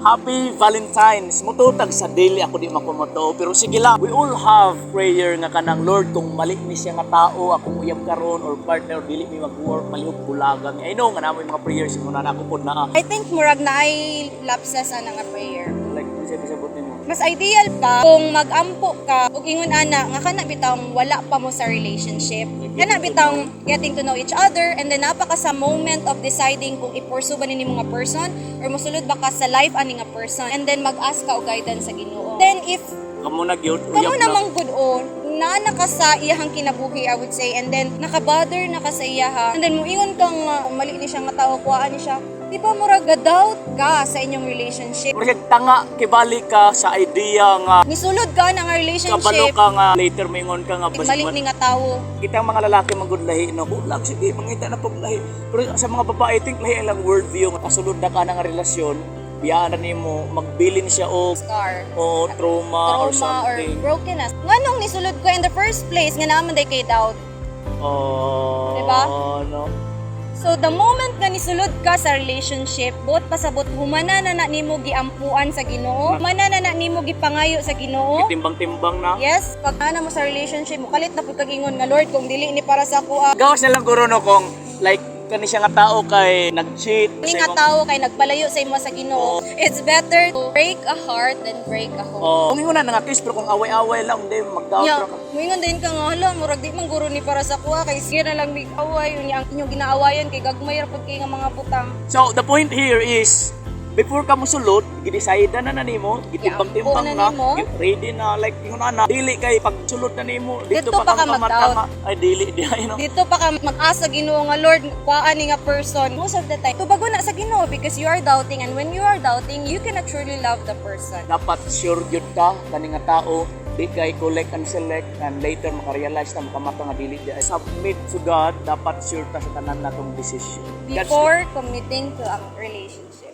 Happy Valentine's! Mututag sa daily ako di makumoto. Pero sige lang, we all have prayer nga kanang, "Lord, kung mali ni siya nga tao, akong uyab karon or partner, dili mi mag-work, malihok bulaga mi." I know nga namo yung mga prayers mo na ako pod naa. I think murag na ay lapses ana nga prayer. Like, ano siya kasabot nimo? Mas ideal pa kung mag-ampo ka ug ingon ana nga kana bitawng wala pa mo sa relationship. Kana bitawng getting to know each other and then naa pa ka sa moment of deciding kung i-pursue ba ni nimo nga person or mosulod ba ka sa life ani nga person and then mag-ask ka og guidance sa Ginoo. Then if Kamo na gyud, kamo uyab na. Namang good o na ka sa iyahang kinabuhi, I would say, and then nakabother na ka sa iyaha and then muingon kang mali ni siya nga tao, kuhaan ni siya, di ba murag doubt ka sa inyong relationship? Murag tanga kibali ka sa idea nga Nisulod ka na nga kabalo relationship ka nga later mingon ka nga mali ni nga tawo. Kitang mga lalaki man gud lahi, no, bulag, sige, mangita na pag lahi, pero sa mga babae, I think lahi ang world view nga kasulod na ka na nga relasyon, biyaan na nimo, magbilin siya og Scar. O trauma, or trauma or something. Brokenness. Nganong nisulod ko in the first place nga naa man day kay doubt? Oh. Diba? No. So the moment nga nisulod ka sa relationship, buot pasabot humana na na nimo giampuan sa Ginoo, humana na na nimo gipangayo sa Ginoo. Timbang-timbang na. Yes, pag ana mo sa relationship, mo kalit na pud kag ingon nga, "Lord, kung dili ni para sa ako ah." Gawas na lang guro, no, kung like kani siya nga tao kay nag-cheat Ni nga tao kay nagpalayo sa imo sa Ginoo. It's better to break a heart than break a home. Oh, kung ingon na nga case, pero kung away-away lang, hindi mag-doubt Nya, ra ka. Muingon din ka nga, "Hala, murag di man guro ni para sa kuha kay sige na lang mig away unya ang inyong ginaawayan kay gagmay ra pud kay nga mga butang." So the point here is before ka mosulod, gidecide na na nimo, gitimbang-timbang na na, nimo. Ready na, like ingon na, dili kay pagsulod na nimo, dito, Dito pa ka makamata mag-doubt. Nga, ay dili di ay, no. Dito pa ka mag-asa Ginoo nga, "Lord, kuhaan ni nga person." Most of the time, tubago na sa Ginoo because you are doubting, and when you are doubting, you cannot truly love the person. Dapat sure gyud ka kani nga tao, di kay collect and select and later makarealize na, makamata nga dili di ay. Submit to God, dapat sure ta sa tanan natong decision. Before committing to a relationship.